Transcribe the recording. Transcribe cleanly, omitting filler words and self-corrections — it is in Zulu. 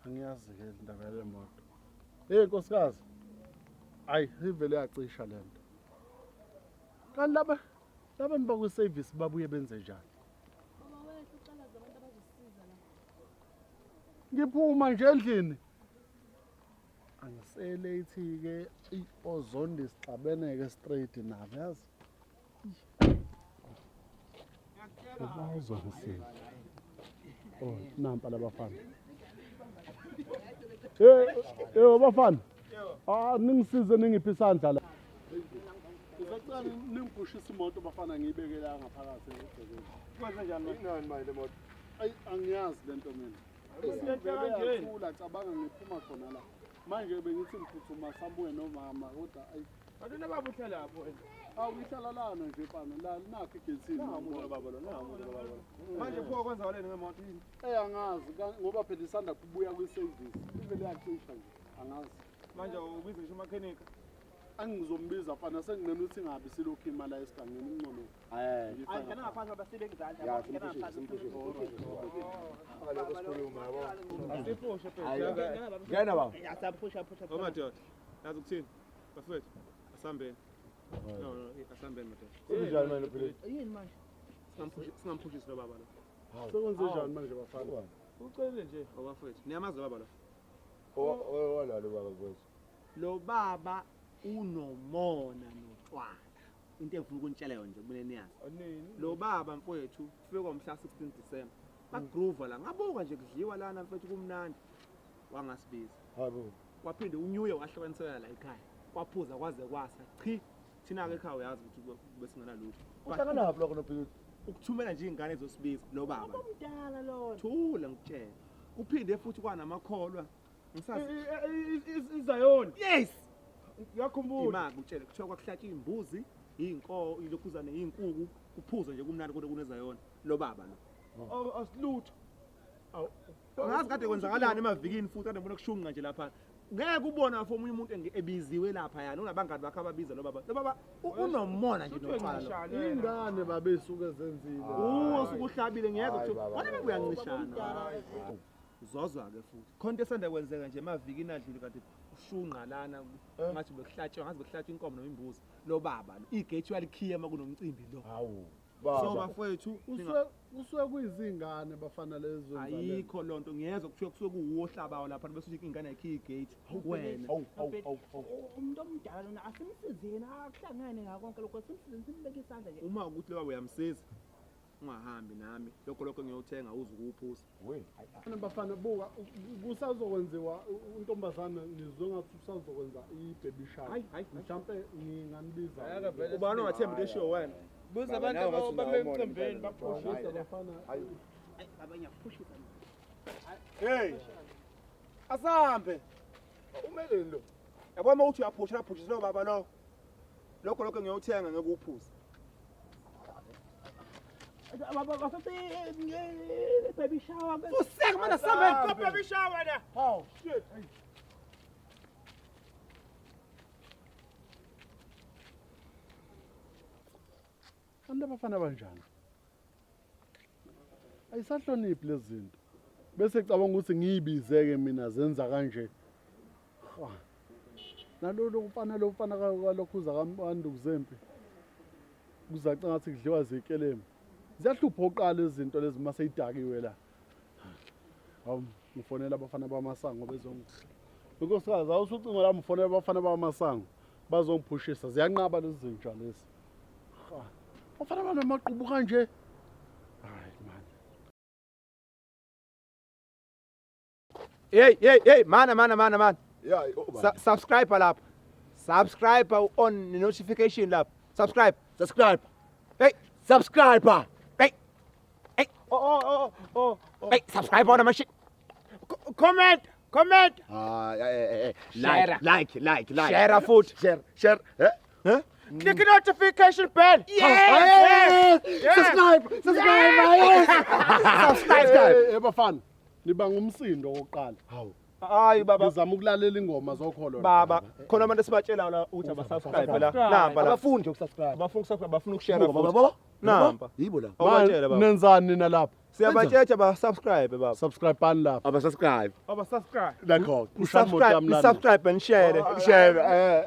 Angiyazi-ke indaba yale moto. Hey nkosikazi. Ayi ivele yacisha le nto. Kanti laba labantu bakwi-service babuye benze njani? Baba wehla uqalaze abantu abazosisiza la. Ngiphuma nje endlini. Angiselethi-ke ozondi sixabeneke straight nabo yazi. Uzongisiza. Oh, nampa labafana. Eh, eh bafana. Ah, ningisize ningiphe isandla la. Ngisacela ningiphushise imoto bafana ngiyibeke la ngaphakathi egcekeni. Kwenze njani manje? Inani manje le moto? Ayi angiyazi lento mina. Isivele yathula cabanga ngiphuma khona la. Manje bengithi ngiphuthuma sabuye nomama kodwa ayi Kanti unobaba uhlala lapho wena. awu ngihlala lana nje mfana la nakho egethini. Namu lo baba lo, namu lo baba lo. Manje pho kwenzakaleni ngemoto? Eh angazi ngoba phela isanda kubuya kwi-service. Ivele yacisha nje angazi. Manje ubiza ngisho umakhenika. Angizombiza mfana senginqena ukuthi ingabi silokhu ima la esigangeni ingcono. Eh. Ngiyifaka Angena ngaphansi baba sibeke izandla. Ya, Ngena simpushise, ngaphansi. simpushise, simpushise. Alokho sikhuluma yabo. Asiphushe Hayi. phela. Ngena baba. Asaphusha phusha. Oh madoda. Yazi ukuthini? Bafethu, asambeni. No no, asambeni madoda. Kunjani manje phela? Yini manje? Singamphushi singamphushisi lo baba lo. Sekwenze njani manje bafana? Ucelile nje obafethu. Niyamazi lo baba lo. Owala lo baba kwethu. Lo baba unomona notshwala. Into engifuna ukunitshela yona nje kumele niyazi. Lo baba mfowethu kufike ngomhla 16 December. Bagroove la. Ngabuka nje kudliwa lana mfethu kumnandi. Wangasibiza. Hayibo. Kwaphinde unyuye wahlukanisela la ekhaya. Kwaphuza kwaze kwasa. Chi. Thina ke ekhaya uyazi ukuthi besingenalutho. Uhlanganaphi lokho nophila? Ukuthumela nje ingane ezosibiza lo baba. Umdala lona. Thula ngikutshela. Kuphinde futhi kwanamakholwa. Ngisazi. Izayoni Yes. ngiyakhumbula Ima ngikutshele kuthiwa kwakuhlatshwa imbuzi, inko, ilokhuzane inkuku, kuphuza nje kumnandi kodwa kunezayona. Lo baba lo. Asilutho. Angazi kade kwenzakalani emavikini futhi kade ngibona kushunqa nje lapha. Ngeke ubona for omunye umuntu ebiziwe lapha yana unabangani bakhe ababiza lo baba. Lo baba unomona nje notshwala lo. Ingane babesuke zenzile. Uwo usukuhlabile ngiyezwa Hayi, kuthiwa baba, wona baba. uyancishana. Uzozwa ke futhi. Khona into esanda kwenzeka nje emavikini adlule kade ushunqa lana ngathi bekuhlatshwa ngathi bekuhlatshwa inkomo noma imbuzi. Lo baba lo igate uyalikhiya uma kunomcimbi lo. Hawu. So Baba. bafowethu Kusuke kusuke kuyizingane bafana lezo. ayikho lonto ngiyezwa kuthiwa kusuke kuwuwo ohlabayo lapha bese uthi ingane ayikhiye igate wena. Hawu, hawu, hawu, hawu. Umuntu omdala lona asimsizeni akuhlangane ngako konke lokho simsizeni simbeke isandla nje. Uma ukuthi lo baba uyamsiza ungahambi nami lokho lokho ngiyothenga uze ukuphuza. We. Bafana buka kusazokwenziwa untombazane ngizwe ngathi usazokwenza i-baby shower. Hayi hayi. Mhlampe nginganibiza. Ubani ongathemba into eshiwo wena? Buza Baba, abantu nawe ngathi abame unawo umona emcimbini impela. baphushisa. Buza bafana. Hayi. Ayi baba ngiyakuphushisa mina. Hey. Asambe. Umeleni lo? Yabona uma uthi uyaphusha laphushisa lo baba lo. Lokho lokho ngiyothenga ngeke uphuze. Baba bafethu baby shower. Fuseke mana sambe baby shower na. Hawu, shit. Abantu abafana banjani? Ayisahloniphi lezi zinto. Bese cabanga ukuthi ngiyibizeke mina zenza kanje. Ha. Nalolu mfana lo mfana kalokhuza kaNdukuzempi. Kuzaca ngathi kudliwa zikelemu. Ziyahlupha oqala izinto lezi uma seyidakiwe la. Hawu ngifonela abafana bamasango bezongi. Nkosikazi awusucingo la ngifonela abafana bamasango bazongiphushisa ziyanqaba lezi zinja lezi. Ha. Bafana banamaqhubu kanje. Hayi man. Hey hey hey mana mana mana mana. Ya, ubani? Subscribe lapha. Subscribe on the notification lapha. Subscribe. Subscribe. Hey, Subscribe. hey. Hey, Oh oh oh oh. hey, subscribe on my shit. Comment, comment. Ah, eh, eh, eh. Share. Like, like, like, like. Share futhi. Share, share. Eh? Huh? Click the notification bell. Yes! Yes. Subscribe! Subscribe! Yes! Subscribe. Eh bafana nibanga umsindo okokuqala. Hawu. Hayi baba. Ngizama ukulalela ingoma zokholo. Baba, khona abantu esibatshelayo la ukuthi abasubscribe la. Nampa la. Abafundi nje ukusubscribe. Abafuna ukusubscribe, bafuna ukushare Baba, futhi. baba. Nampa. Yibo la. Awubatshele baba. Nenzani nina lapha? Siyabatsheja ba subscribe baba. Subscribe pani lapha. Aba subscribe. Aba subscribe. Nakho. Ushaya imoto yami lana. Subscribe and share. Share. Eh.